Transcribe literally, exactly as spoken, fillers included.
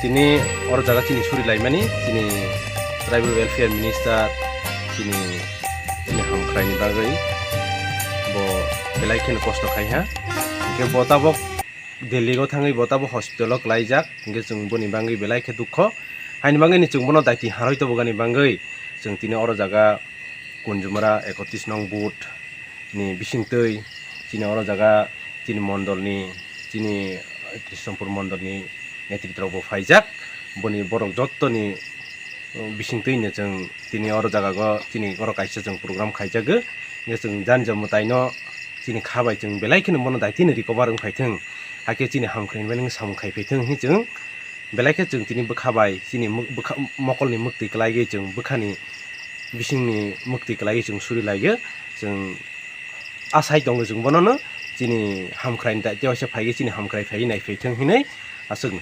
Tini oro jaga chini suri laimani, chini Tribal Welfare Minister, chini, chini hamkhraini bagwi bo belai kheno kosto khai ha. Hwnkhe bo tabok Delhi o thangwi bo tabok hospital o klaijak, hwnkhe chwng boni bagwi belai khe dukho. Haini bagwi ni chwng bono daiti harwi tobogani bagwi chwng tini oro jaga Kunjumara ekotris nong booth ni bisingtwi chini oro jaga chini mondolni, chini Krishnapur mondolni netritrok bo phaijak. Boni borok jottoni, uh, bisingtwi no chwng tini oro jaga o chini oro kaisa chwng program khaijago. Hwnkhe chwng jani jomwtaino chini kha bai chwng belai kheno bono daitino recover wng phaithwng. Hakhe chini hamkhraini bagwi samung khai phaithwng hinwi chwng belai khe chwng tini bwkha bai chini mw-, bwkha mokolni mwktwi kwlaiwi chwng bwkhani bisingni mwktwi kwlaiwi chwng suri laiyo. Chwng asai tongo chwng bonono chini hamkhraini daityo waisa phaiwi chini hamkhrai phaiwi naiphai thwng hinwi aswkno.